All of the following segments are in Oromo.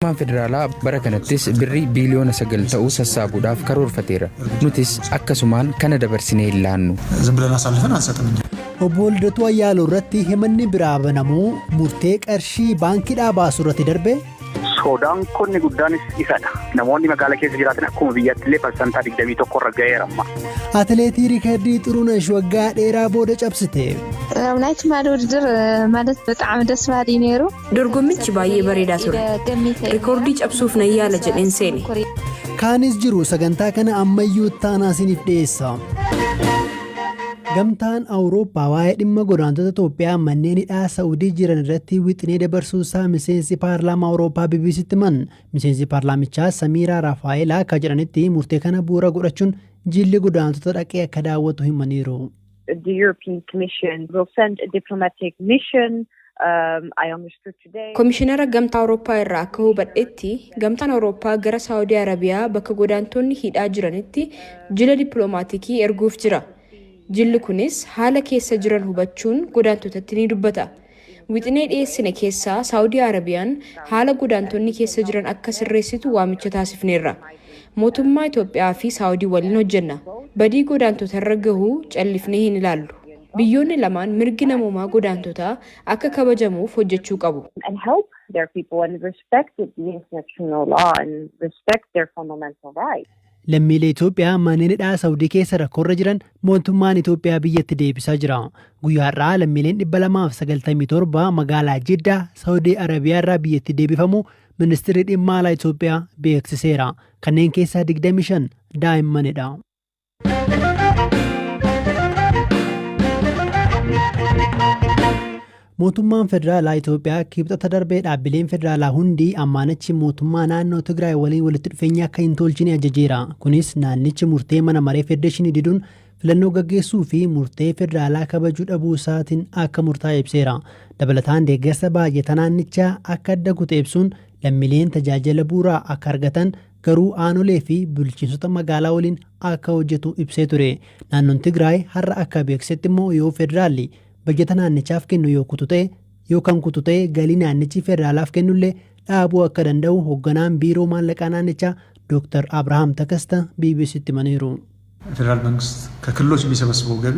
Mootummaan federaalaa bara kanattis birrii biiliyoona 9 ta'u sassaabuudhaaf karoorfateera. Nutis akkasumaan kana dabarsinee hin laannu. ዝም ብለን አሳልፈን አንሰጥም እኛ። Obbo Lidatuu Ayyaaloo irratti himanni biraa banamuu, murtee qarshii baankiidhaa baasu irratti darbe. Sodaan kunni guddaanis isadha. Namoonni magaalaa keessa jiraatan akkuma biyyaatti illee 21% irra ga'eera amma. Atileetii riikardii Xurunesh waggaa dheeraa booda cabsite. ናይ ትማሊ ውድድር ማለት ብጣዕሚ ደስ በሃሊ እዩ ነይሩ። Dorgommichi baay'ee bareedaa ture. Rikoordii cabsuuf nan yaala jedheen seene. Kaanis jiru sagantaa kana ammayyuu taanaa isiniif dhiyeessa. Gamtaan Awurooppaa waa'ee dhimma godaantota Itoophiyaa manneen hidhaa Saa'udii jiran irratti wixinee dabarsuu isaa miseensi paarlaamaa Awurooppaa BBCtti himan. Miseensi paarlaamichaa Samiiraa Raafaa'eelaa akka jedhanitti, murtee kana bu'uura godhachuun jilli godaantota dhaqee akka daawwatu himaniiru. The European Commission will send a diplomatic mission. I understood today. Komishinara Gamtaa Awurooppaa irraa akka hubadhetti, Gamtaan Awurooppaa gara Saawudii Arabiyaa bakka godaantonni hidhaa jiranitti jila dippiloomaatiikii erguuf jira. Jilli kunis haala keessa jiran hubachuun godaantotatti ni dubbata. Wixinee dhiyeessine keessaa Saawudii Arabiyaan haala godaantonni keessa jiran akka sirreessitu waamicha taasifneerra. Mootummaa Itoophiyaa fi Saawudii waliin hojjenna. Badii godaantota irra gahuu callifnee hin ilaallu. Biyyoonni lamaan mirgi namoomaa godaantotaa akka kabajamuuf hojjechuu qabu. And help their people and respect the international law and respect their fundamental rights. Lammiilee Itoophiyaa manneen hidhaa Saawudii keessa rakkoorra jiran mootummaan Itoophiyaa biyyatti deebisaa jira. Guyyaa har'aa lammiileen 297 magaalaa Jiddaa, Saawudii Arabiyaa irraa biyyatti deebifamu ministeerri dhimma alaa Itoophiyaa beeksiseera. Kanneen keessaa 25 daa'immanidha. Mootummaan Federaalaa Itoophiyaa Kibxata darbee dhaabbileen federaalaa hundi ammaanichi mootummaa naannoo Tigraay waliin walitti dhufeenya akka hin tolchine ajajeera. Kunis naannichi murtee mana maree federeeshinii diduun filannoo gaggeessuu fi murtee federaalaa kabajuu dhabuu isaatiin akka murtaa'e ibseera. Dabalataan deeggarsa baajata naannichaa akka adda kute ibsuun, lammiileen tajaajila bu'uuraa akka argatan garuu aanolee fi bulchiinsota magaalaa waliin akka hojjetu ibsee ture. Naannoon Tigraay har'a akka beeksisetti immoo, yoo federaalli bajata naannichaaf kennu yoo kutu ta'e yookaan kutu ta'e, galii naannichi federaalaaf kennullee dhaabuu akka danda'u hoogganaan biiroo maallaqaa naannichaa Dr. Abrahaam Takasta BBCtti himaniiru. ፌዴራል መንግስት ከክልሎች የሚሰበስበው ገቢ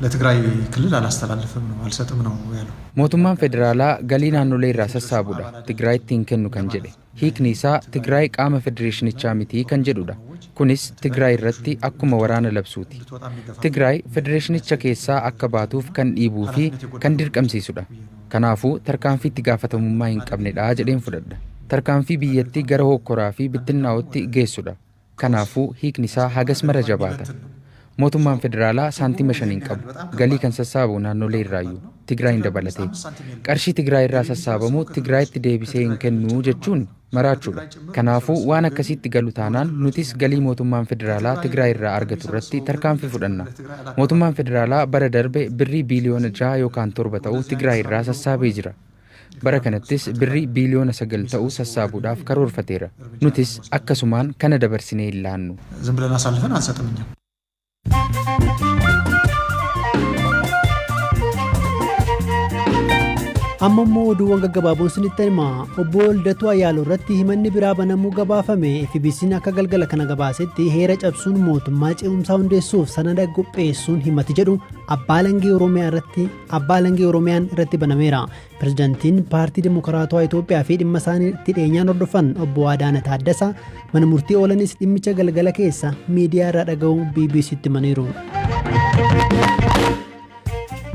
ለትግራይ ክልል አላስተላልፍም ነው፣ አልሰጥም ነው ያለው። Mootummaan federaalaa galii naannolee irraa sassaabudha Tigraayitti hin kennu kan jedhe. Hiikni isaa Tigraay qaama federeeshinichaa mitii kan jedhudha. Kunis Tigraay irratti akkuma waraana labsuuti. Tigraay federeeshinicha keessaa akka baatuuf kan dhiibuu fi kan dirqamsiisudha. Kanaafuu tarkaanfii itti gaafatamummaa hin qabnedha jedheen fudhadha. Tarkaanfii biyyattii gara hokkoraa fi bittinnaa'utti geessudha. Kanaafuu hiikni isaa hagas mara jabaata. Mootummaan federaalaa saantima 5 hin qabu. Galii kan sassaabu naannolee irraayyuu, Tigraayin dabalatee. Qarshii Tigraay irraa sassaabamu Tigraayitti deebisee hin kennuu jechuun maraachuudha. Kanaafuu waan akkasitti galu taanaan, nutis galii mootummaan federaalaa Tigraay irraa argatu irratti tarkaanfii fudhanna. Mootummaan federaalaa bara darbe birrii biiliyoona 6 yookaan 7 ta'u Tigraay irraa sassaabee jira. Bara kanattis birrii biiliyoona 9 ta'u sassaabuudhaaf karoorfateera. Nutis akkasumaan kana dabarsinee hin laannu. ዝም ብለን አሳልፈን አንሰጥም እኛ። Amma immoo oduuwwan gaggabaaboon isinitti hima. Obbo Lidatuu Ayyaaloo irratti himanni biraa banamuu gabaafame. FBC'n akka galgala kana gabaasetti, heera cabsuun mootummaa ce'umsaa hundeessuuf sanada qopheessuun himati jedhu abbaa alangee Oromiyaan irratti banameera. Pirezidaantiin Paartii Dimokiraatawaa Itoophiyaa fi dhimma isaanii itti dhiyeenyaan hordofan Obbo Adaana Taaddasaa mana murtii oolanis dhimmicha galgala keessa miidiyaa irraa dhaga'uu BBCtti himaniiru.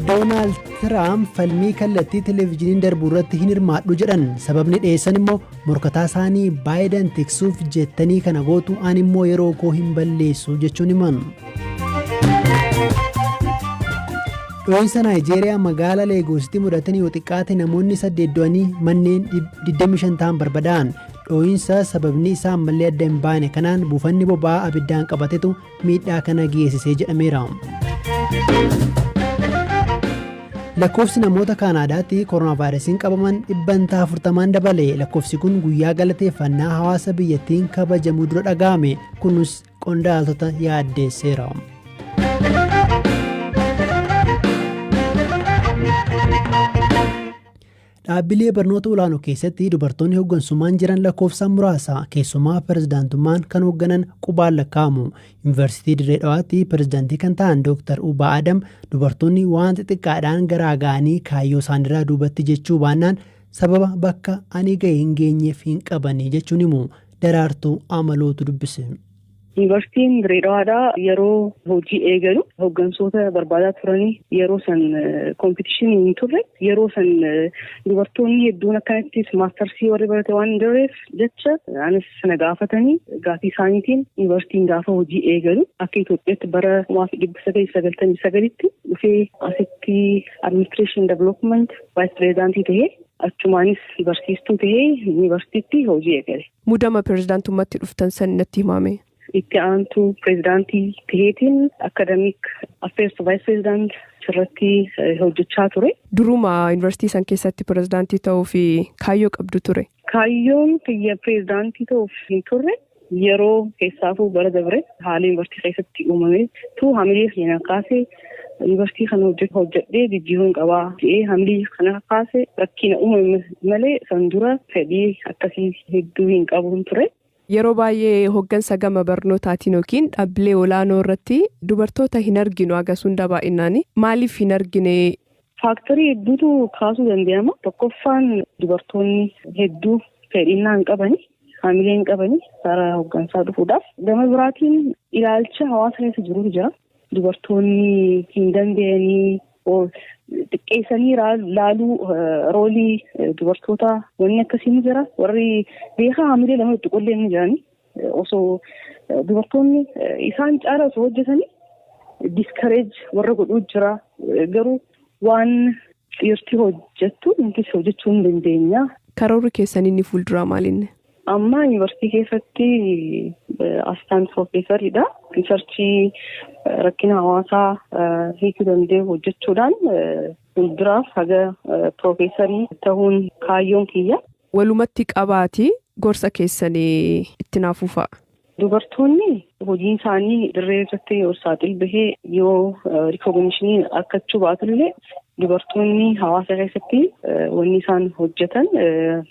Doonaald Tiraamp falmii kallattii televezyiiniin darbu irratti hin hirmaadhu jedhan. Sababni dhiyeessan immoo morkataa isaanii Baayiden tiksuuf jettanii kana gootu, ani immoo yeroo koo hin balleessu jechuun himan. Dho'iinsa Naayijeeriyaa magaalaa Leegoositti mudatan yoo xiqqaate namoonni 8 du'anii manneen 25 ta'an barbadaa'an. Dho'iinsa sababni isaa ammallee adda hin baane kanaan buufanni boba'aa abiddaan qabatetu miidhaa kana geessisee jedhameera. Lakkoofsi namoota Kaanaadaatti koronaa vaayirasiin qabaman 40% dabale. Lakkoofsi kun guyyaa galateeffannaa hawaasa biyyattiin kabajamuu dura dhaga'ame. Kunis qondaaltota yaaddeesseera. Dhaabbilee barnoota olaanoo keessatti dubartoonni hooggansummaan jiran lakkoofsaan muraasa. Keessumaa pirezidaantummaan kan hoogganan qubaan lakkaa'amu. Yuunivarsiitii Dirree Dhawaatti pirezidaantii kan ta'an Dr. Ubaa Adam dubartoonni waan xixiqqaadhaan garaa ga'anii kaayyoo isaaniirraa duubatti jechuu baannaan sababa bakka ani ga'e hin geenyeef hin qabanii jechuun himu. Daraartuu Amalootu dubbise. Yuunivarsiitiin Dirree Dhawaadhaa yeroo hojii eegalu hooggansoota barbaadaa turanii yeroo san competition hin turre. Yeroo san dubartoonni hedduun akkanattis maastarsii warri barate waan hin jirreef jecha anis sana gaafatanii gaafii isaaniitiin yuunivarsiitiin gaafa hojii eegalu akka Itoophiyaatti bara 1999tti dhufee asitti administration development vice presidentii tahee achumaanis barsiistuu tahee yuunivarsiitiitti hojii eegale. Muudama pirezidaantummaatti dhuftan san natti himame. Itti aantuu pirezidaantii taheetiin academic affairs vice president irratti hojjechaa ture. Duruma yuunivarsiitii san keessatti pirezidaantii ta'uu fi kaayyoo qabdu ture. Kaayyoon kiyya pirezidaantii ta'uuf hin turre. Yeroo keessaafuu bara dabre haala yuunivarsiitii keessatti uumame tu hamilee kana kaasee yuunivarsiitii kana hojjedhee jijjiiruun qabaa jedhee hamilee kana kaasee rakkina uumame malee san dura fedhii akkasii hedduu hin qabuun ture. Yeroo baay'ee hooggansa gama barnootaatiin yookiin dhaabbilee olaanoo irratti dubartoota hin arginu hagas hunda baay'inaan. Maaliif hin argine? Factorii hedduutu kaasuu danda'ama. Tokkoffaan dubartoonni hedduu fedhinnaa hin qabani, hamilee hin qabani karaa hooggansaa dhufuudhaaf. Gama biraatiin ilaalcha hawaasa keessa jirutu jira. Dubartoonni hin danda'anii xiqqeessanii laaluu roolii dubartoota wanni akkasii ni jira. Warri beekaa hamilee lama itti qollee ni jirani. Osoo dubartoonni isaan caala osoo hojjetanii discourage warra godhuu jira. Garuu waan dhiirti hojjettu nutis hojjechuu hin dandeenya. Karoorri keessan inni fuulduraa maalinni? Amma yuunivarsiitii keessatti assistant professoriidha. Researchii rakkina hawaasaa hiikuu danda'u hojjechuudhaan fuulduraaf haga piroofeesarii ta'uun kaayyoon kiyya. Walumatti qabaati gorsa keessanii itti naaf fufaa. Dubartoonni hojiin isaanii dirree irratti yoo saaxil bahee yoo recognitionii argachuu baatullee dubartoonni hawaasa keessatti wanni isaan hojjetan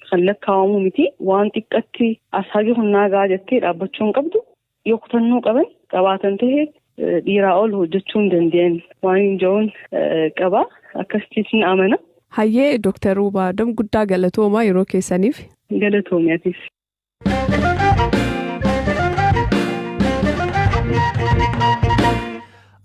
kan lakkaa'amu miti. Waan xiqqatti as haga humnaa gahaa jettee dhaabbachuu hin qabdu. Yoo kutannoo qaban qabaatan ta'e dhiiraa ol hojjechuu hin danda'an waan hin jiruun qaba. Akkasittis ni amana. Hayyee Dooktar Ubaadam guddaa galatoomaa yeroo keessaniif. Galatoomiyaatiif.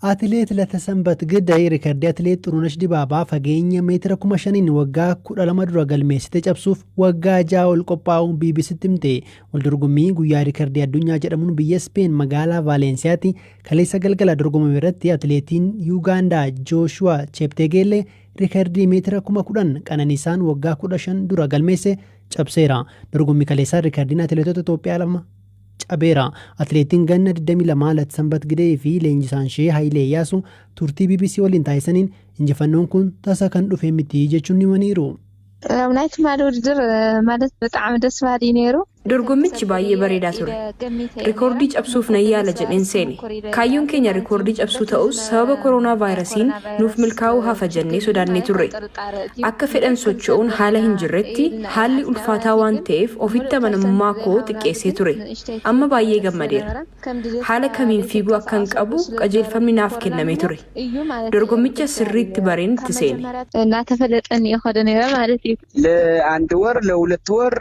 Atileet Latasanbat Giday riikardii atileet Xurunesh Dibaabaa fageenya meetira 5,000 waggaa 12 dura galmeessite cabsuuf waggaa 6 ol qophaa'uun BBCtti himte. Waldorgommii guyyaa riikardii addunyaa jedhamuun biyya Speen magaalaa Vaaleensiyaatti kaleessa galgala dorgomame irratti atileetiin Yuugaandaa Jooshuwaa Cheptegeellee riikardii meetira 10,000 Qananiisaan waggaa 15 dura galmeesse cabseera. Dorgommii kaleessaa riikardiin atileetota Itoophiyaa lama cabeera. Atileetiin ganna 22 Latasanbat Gidee fi leenjisaan ishee Hayilee Iyyaasu turtii BBC waliin taasisaniin injifannoon kun tasa kan dhufe miti jechuun himaniiru. ናይ ትማሊ ውድድር ማለት ብጣዕሚ ደስ በሃሊ እዩ ነይሩ። Dorgommichi baay'ee bareedaa ture. Rikoordii cabsuuf nan yaala jedheen seene. Kaayyoon keenya rikoordii cabsuu ta'us sababa koronaa vaayirasiin nuuf milkaa'uu hafa jennee sodaannee turre. Akka fedhan socho'uun haala hin jirretti haalli ulfaataa waan ta'eef ofitti amanamummaa koo xiqqeessee ture. Amma baay'ee gammadeera. Haala kamiin fiiguu akkan qabu qajeelfamni naaf kennamee ture. Dorgommicha sirriitti bareen itti seene. እናተፈለጠኒ ይኸደ ነይረ ማለት እዩ። ለአንድ ወር ለሁለት ወር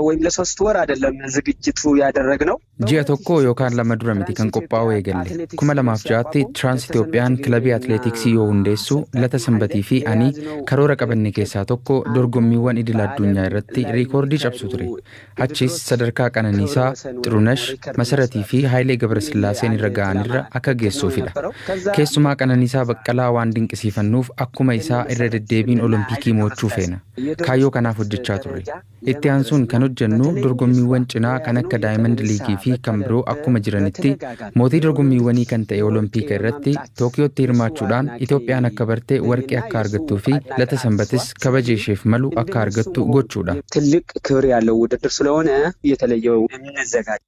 ወይም ለሶስት ወር አይደለም ዝግጅቱ ያደረግነው። Ji'a tokko yookaan lama dura miti kan qophaa'u eegalle. 2006tti Tiraans Itoophiyaan kilabii atileetiksii yoo hundeessu Lata Sanbatii fi ani karoora qabanne keessaa tokko dorgommiiwwan idil addunyaa irratti riikoordii cabsu ture. Achis sadarkaa Qananiisaa, Xirunash, Masaratii fi Hayilee Gabrasillaaseen irra ga'anirra akka geessuufidha. Keessumaa Qananiisaa Baqqalaa waan dinqisiifannuuf akkuma isaa irra deddeebiin Olompikii mo'achuu feena. Kaayyoo kanaaf hojjechaa turre. Itti aansuun kan hojjennu dorgommiiwwan cinaa kan akka Daayimand Liigii fi kan biroo akkuma jiranitti mootii dorgommiiwwanii kan ta'e Olompika irratti Tookiyootti hirmaachuudhaan Itoophiyaan akka barte warqee akka argattuu fi Lata Sanbatis kabaja isheef malu akka argattu gochuudha. ትልቅ ክብር ያለው ውድድር ስለሆነ የተለየው የምንዘጋጅ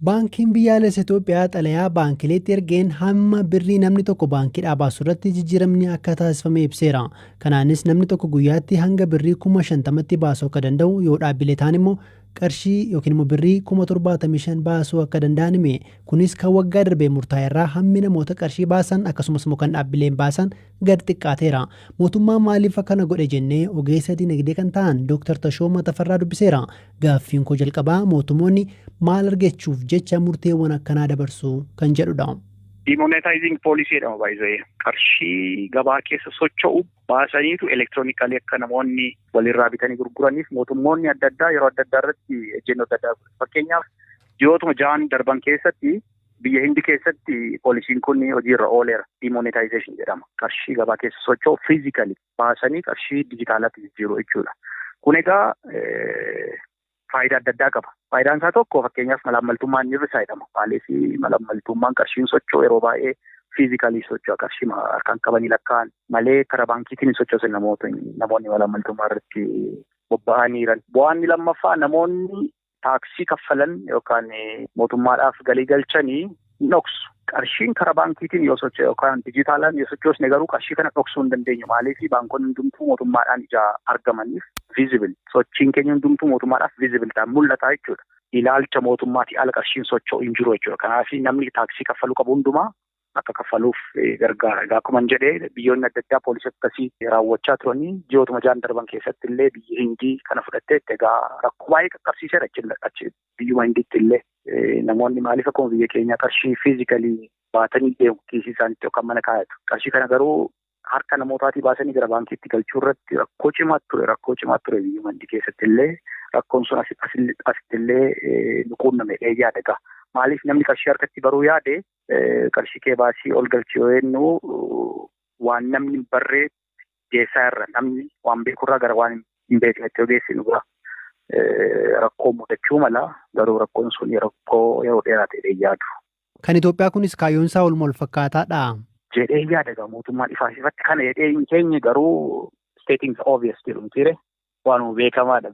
Baankiin Biyyaalessa Itoophiyaa xalayaa baankileetti ergeen hamma birrii namni tokko baankiidhaa baasu irratti jijjiiramni akka taasifame ibseera. Kanaanis namni tokko guyyaatti hanga birrii 50,000tti baasuu akka danda'u, yoo dhaabbilee ta'an immoo qarshii yookiin immoo birrii 75,000 baasuu akka danda'an hime. Kunis kan waggaa darbee murtaa'e irraa hammi namoota qarshii baasan akkasumas immoo kan dhaabbileen baasan gad xiqqaateera. Mootummaan maaliif akkana godhe jennee ogeessa dinagdee kan ta'an Dr. Tashooma Tafarraa dubbiseera. Gaaffiin koo jalqabaa mootummoonni maal argachuuf jecha murteewwan akkanaa dabarsu kan jedhudha. Demonetizing policy jedhama baay'ee. Qarshii gabaa keessa socho'u baasaniitu electronically akka namoonni walirraa bitanii gurguraniif mootummoonni adda addaa yeroo adda addaa irratti ejjennoo adda addaa godhu. Fakkeenyaaf, ji'ootuma 6n darban keessatti biyya Hindi keessatti policyn kun hojiirra ooleera. Demonetization jedhama. Qarshii gabaa keessa socho'u physically baasanii qarshii dijitaalaatti jijjiiru jechuudha. Kun egaa faayidaa adda addaa qaba. Faayidaan isaa tokko, fakkeenyaaf, malaammaltummaan ni hir'isa jedhama. Maaliif? Malaammaltummaan qarshiin socho'u yeroo baay'ee physically socho'a, qarshii harkaan qabanii lakkaa'an malee karaa baankiitiin hin sochoosan namoonni malaammaltummaa irratti bobba'anii jiran. Bu'aan inni lammaffaa, namoonni taaksii kaffalan yookaan mootummaadhaaf galii galchanii dhoksu. Qarshiin karaa baankiitiin yoo socho'e yookaan dijitaalaan yoo sochoosne garuu qarshii kana dhoksuu hin dandeenyu. Maaliif? Baankonni hundumtuu mootummaadhaan ijaa argamaniif visible. Sochiin keenya hundumtuu mootummaadhaaf visible ta'an mul'ata jechuudha. Ilaalcha mootummaatii ala qarshiin socho'u hin jiru jechuudha. Kanaaf namni taaksii kaffaluu qabu hundumaa akka kaffaluuf gargaara. Egaa akkuma jedhee, biyyoonni adda addaa policy akkasii raawwachaa turanii, ji'ootuma 6n darban keessatti illee biyyi Hindii kana fudhatteetti. Egaa rakkoo baay'ee qaqqabsiiseera achi biyyuma Hindiitti illee. Namoonni maaliif akkuma biyya keenyaa qarshii physically baatanii deemu, kiisii isaaniitti yookaan mana kaayatu. Qarshii kana garuu harka namootaatii baasanii gara baankiitti galchuu irratti rakkoo cimaa ture biyyuma Hindii keessatti illee. Rakkoon sun asitti illee nu quunname yaada egaa. Maaliif? Namni qarshii harkatti baruu yaade, qarshii kee baasii ol galchi yoo jennu, waan namni hin barree geessaa irra, namni waan beekurraa gara waan hin beeknetti yoo geessinu bira rakkoo mudachuu mala. Garuu rakkoon sun rakkoo yeroo dheeraa ta'e yaadu. Kan Itoophiyaa kunis kaayyoon isaa walumaa wal fakkaataadha. Jedhee yaada. Egaa mootummaan ifaa ifatti kana jedhee hin keenye, garuu stating the obvious jedhu mitiire, waanuma beekamaadha.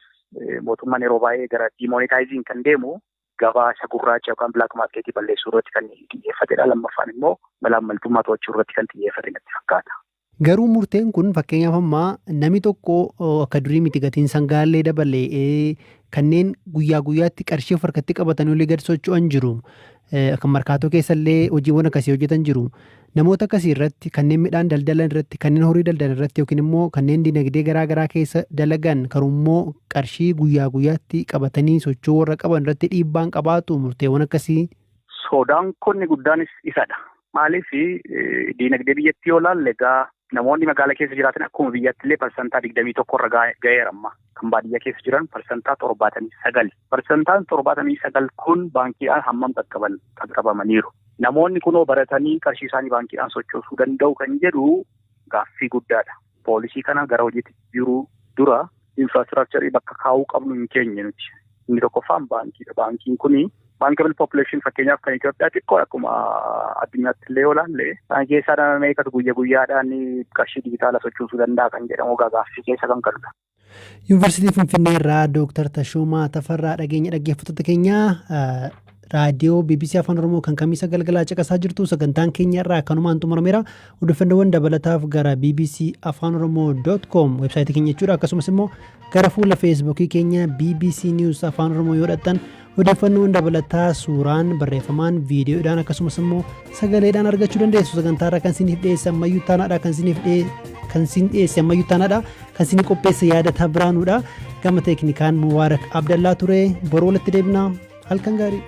Mootummaan yeroo baay'ee gara demonetizing kan deemu gabaa isa gurraacha yookaan black marketii balleessuu irratti kan xiyyeeffatedha. Lammaffaan immoo malaammaltummaa to'achuu irratti kan xiyyeeffate natti fakkaata. Garuu murteen kun, fakkeenyaaf, ammaa namni tokko akka durii miti, gatiin sangaallee dabalee, kanneen guyyaa guyyaatti qarshii of harkatti qabatanii olii gadi socho'an jiru. Kan markaatoo keessallee hojiiwwan akkasii hojjetan jiru. Namoota akkasii irratti, kanneen midhaan daldalan irratti, kanneen horii daldalan irratti yookiin immoo kanneen dinagdee garaa garaa keessa dalagan, karummoo qarshii guyyaa guyyaatti qabatanii socho'uu warra qaban irratti dhiibbaan qabaatu murteewwan akkasii? Sodaan kun guddaanis isadha. Maaliif? Dinagdee biyyattii yoo laalle, egaa namoonni magaalaa keessa jiraatan akkuma biyyatti illee 21% irra ga'eera amma. Kan baadiyyaa keessa jiran 79%. 79% kun baankiidhaan hammam qaqqabamaniiru? Namoonni kunoo baratanii qarshii isaanii baankiidhaan sochoosuu danda'u kan jedhu gaaffii guddaadha. Policy kana gara hojiitti jiruu dura infrastructure bakka kaa'uu qabnu hin keenye nuti. Inni tokkoffaan baankiidha. Baankiin kuni bankable population, fakkeenyaaf, kan Itoophiyaa xiqqoo, akkuma addunyaatti illee yoo ilaalle, isaan keessaa nama meeqatu guyya guyyaadhaan qarshii dijitaala sochoosuu danda'a kan jedhamu gaaffii keessa kan galudha. Yuunivarsiitii Finfinnee irraa Dooktar Tashoomaa Tafarraa dhageenya. Dhaggeeffattoota keenyaa, raadiyoo BBC Afaan Oromoo kan Kamiisa galgalaa caqasaa jirtu. Sagantaan keenya irraa kanumaan xumurameera. Odeeffannoowwan dabalataaf gara bbcafaanoromoo.com, weebsaayitii keenya jechuudha, akkasumas immoo gara fuula Feesbuukii keenya BBC News Afaan Oromoo yoo dhaqxan, odeeffannoowwan dabalataa suuraan, barreeffamaan, viidiyoodhaan akkasumas immoo sagaleedhaan argachuu dandeessu. Sagantaa irraa kan isiniif dhiyeesse Ammayyuu Taanaadha. Kan isin dhiyeesse Ammayyuu Taanaadha. Kan isin qopheesse Yaadataa Biraanuudha. Gama teeknikaan Mubaarak Abdallaa ture. Boruu walitti deebina. Halkan gaarii.